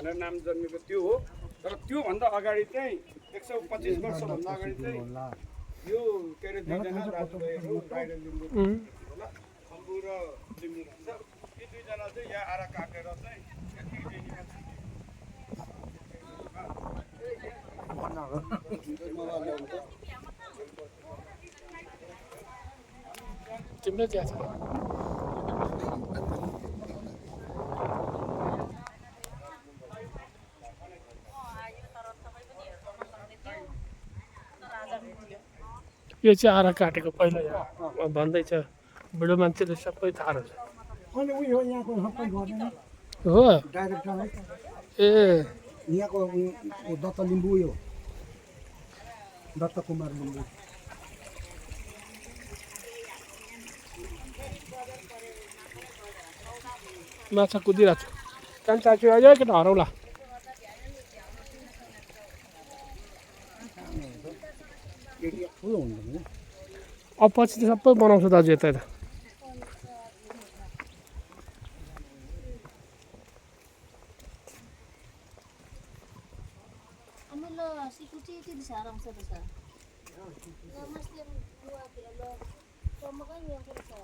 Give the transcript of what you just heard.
भनेर नाम जन्मेको त्यो हो। तर त्योभन्दा अगाडि चाहिँ 125 वर्षभन्दा अगाडि चाहिँ यो के अरे दुईजना दाजुभाइहरू राई र लिम्बू होला, खम्बु र लिम्बू भन्छ। यी दुईजना चाहिँ यहाँ आएर काटेर चाहिँ तिम्रो क्या छ यो चाहिँ आरा काटेको पहिला यहाँ भन्दैछ बुढो मान्छेले सबै थाहा रहेछ अनि उयो यहाँको सबै गर्दैन हो डाइरेक्टर ए यहाँको दत्त लिम्बू उयो दत्त कुमार लिम्बू माछा कुदिरहेको छ कान्छा आयो केटा हराउला एरिया ठुलो हुन्छ नि अब पछि त सबै बनाउँछ दाजु यता त Ambil si kucing itu di sarang sebesar. Mas dia buat ya lo. Kamu kan yang kerja.